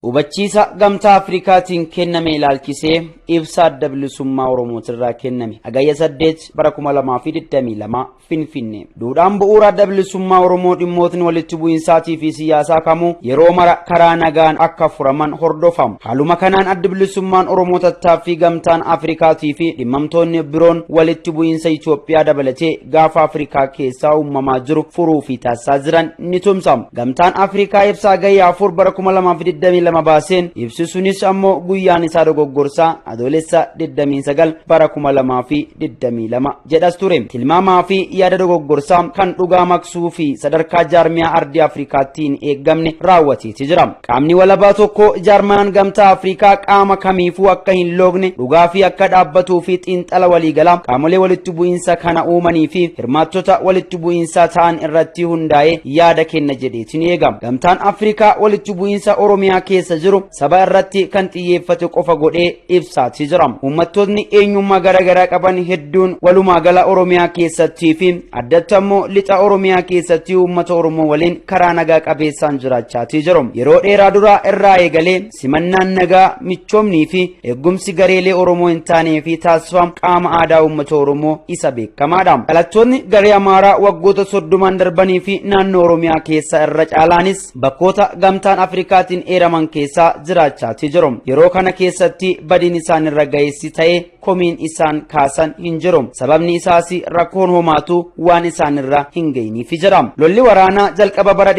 Hubachiisa Gamtaa Afrikaatiin kenname ilaalchisee ibsa Adda Bilisummaa Oromootirraa kenname. Hagayya 8 bara 2022 Finfinnee. Duudhaan bu'uura Adda Bilisummaa Oromoo dhimmootni walitti bu'iinsaatii fi siyaasaa kamuu yeroo mara karaa nagaan akka furaman hordofamu. Haaluma kanaan Adda Bilisummaan Oromoo tattaaffii Gamtaan Afrikaatii fi dhimmamtoonni biroon walitti bu'iinsa Itoophiyaa dabalatee gaafa Afrikaa keessaa uumamaa jiru furuu fi taasisaa jiran ni tumsamu. Gamtaan Afrikaa ibsa Hagayya 4 bara 2022 baaseen ibsi sunis ammoo guyyaan isaa dogoggorsaa Adoolessa 29 bara 2022 jedhas ture. Tilmaamaa fi yaada dogoggorsaa kan dhugaa maqsuu fi sadarkaa jaarmiyaa ardii Afrikaatti hin eeggamne raawwateeti jira. Qaamni walabaa tokko jaarmiyaan Gamtaa Afrikaa qaama kamiifuu akka hin loogne dhugaa fi akka dhaabbatuu fi xiinxala waliigalaa qaamolee walitti bu'iinsa kana uumanii fi hirmaattota walitti bu'iinsaa ta'an irratti hundaa'ee yaada kenna jedheetiin eegama. Gamtaan Afrikaa walitti bu'iinsa Oromiyaa keessa jiru saba irratti kan xiyyeeffate qofa godhee ibsaatii jira. Uummattootni eenyummaa garaagaraa qaban hedduun walumaa gala Oromiyaa keessattii fi addatti ammoo lixa Oromiyaa keessatti uummata Oromoo waliin karaa nagaa qabeessaan jiraachaatii jiru. Yeroo dheeraa duraa irraa eegalee simannaan nagaa michoomnii fi eegumsi gareelee Oromoo hin taanee fi taasifamu qaama aadaa uummata Oromoo isa beekamaadha. Dhalattoonni garee Amaaraa waggoota 30 darbanii fi naannoo Oromiyaa keessa irra caalaanis bakkoota Gamtaan Afrikaatiin eeraman keessaa jiraachaatii jiru. Yeroo kana keessatti badiin isaan irra ga'eessi ta'ee komiin isaan kaasan hin jiru. Sababni isaas rakkoon homaatu waan isaan irra hin ga'iniif jira. Lolli waraanaa jalqaba bara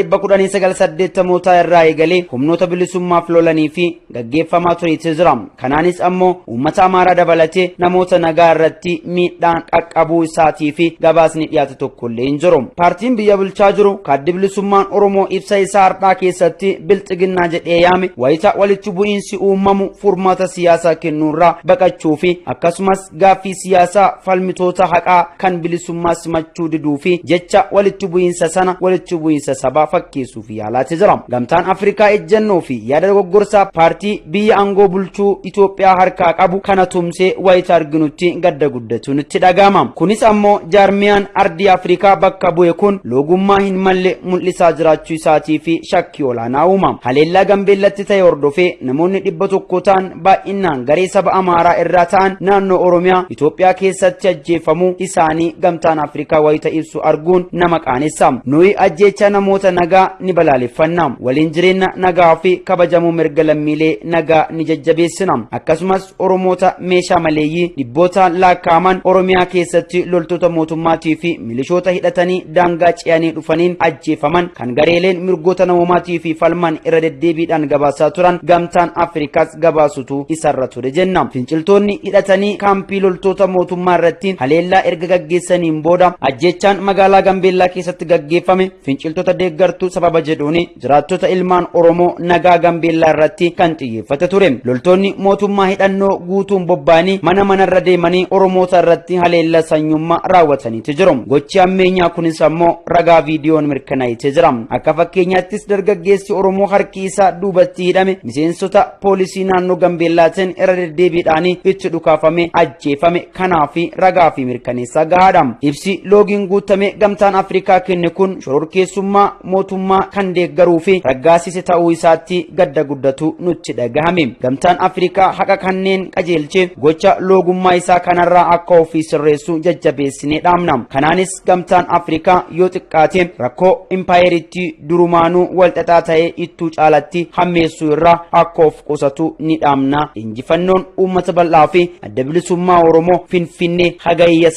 1980 irraa eegalee humnoota bilisummaaf lolanii fi gaggeeffamaa tureetu jira. Kanaanis ammoo uummata Amaaraa dabalatee namoota nagaa irratti miidhaan qaqqabuu isaatii fi gabaasni dhiyaate tokkollee hin jiru. Paartiin biyya bulchaa jiru Addi Bilisummaan Oromoo ibsa isaa har'aa keessatti bilxiginnaa jedhee yaame wayita walitti bu'iinsi uumamu furmaata siyaasaa kennuurraa baqachuu fi akkasumas gaaffii siyaasaa falmitoota haqaa kan bilisummaa simachuu diduu fi jecha walitti bu'iinsa sana walitti bu'iinsa sabaa fakkeessuuf yaalaati jira. Gamtaan Afrikaa ejjennoo fi yaada dogoggorsaa paartii biyya aangoo bulchuu Itoophiyaa harkaa qabu kana tumsee wayita arginutti gadda guddatu nutti dhaga'ama. Kunis ammoo jaarmiyaan ardii Afrikaa bakka bu'e kun loogummaa hin malle mul'isaa jiraachuu isaatii fi shakkii olaanaa uuma. Haleellaa Gambeellatti ta'e hordofee namoonni 100 ta'an baay'inaan garee saba Amaaraa irraa ta'an naannoo Oromiyaa Itoophiyaa keessatti ajjeefamuu isaanii Gamtaan Afrikaa wayita ibsu arguun nama qaanessa. Nuyi ajjeechaa namoota nagaa ni balaaleffanna. Waliin jireenya nagaa fi kabajamuu mirga lammiilee nagaa ni jajjabeessina. Akkasumas Oromoota meeshaa maleeyyii dhibbootaan lakkaa'aman Oromiyaa keessatti loltoota mootummaatii fi milishoota hidhatanii daangaa ce'anii dhufaniin ajjeefaman kan gareeleen mirgoota namoomaatii fi falman irra deddeebiidhaan gabaasaa turan Gamtaan Afrikaas gabaasutu isarra ture jenna. Finciltoonni hidhatanii kaampii loltoota mootummaa irratti haleellaa erga gaggeessaniin booda ajjeechaan magaalaa Gambeellaa keessatti gaggeeffame finciltoota deeggartuu sababa jedhuun jiraattota ilmaan Oromoo nagaa Gambeellaa irratti kan xiyyeeffate ture. Loltoonni mootummaa hidhannoo guutuun bobba'anii mana manarra deemanii Oromoota irratti haleellaa sanyummaa raawwataniitu jiru. Gochi ammeenyaa kunis ammoo ragaa viidiyoon mirkanaa'ee jira. Akka fakkeenyaattis dargaggeessi Oromoo harki isaa duubatti hidhame miseensota poolisii naannoo Gambeellaatiin irra deddeebiidhaan itti dhukaafame ajjeefame kanaa fi ragaa fi mirkaneessaa gahaadha. Ibsi loogiin guutame Gamtaan Afrikaa kenne kun shororkeessummaa mootummaa kan deeggaruu fi raggaasise ta'uu isaatti gadda guddatu nutti dhagahame. Gamtaan Afrikaa haqa kanneen qajeelchee gocha loogummaa isaa kanarraa akka ofii sirreessu jajjabeessinee dhaamna. Kanaanis Gamtaan Afrikaa yoo xiqqaate rakkoo impaayeritti durumaanuu walxaxaa ta'ee ittuu caalatti hammeessuu irraa akka of qusatu ni dhaamna. Injifannoon uummata bal'aa fi Adda Bilisummaa Oromoo Finfinnee Hagayya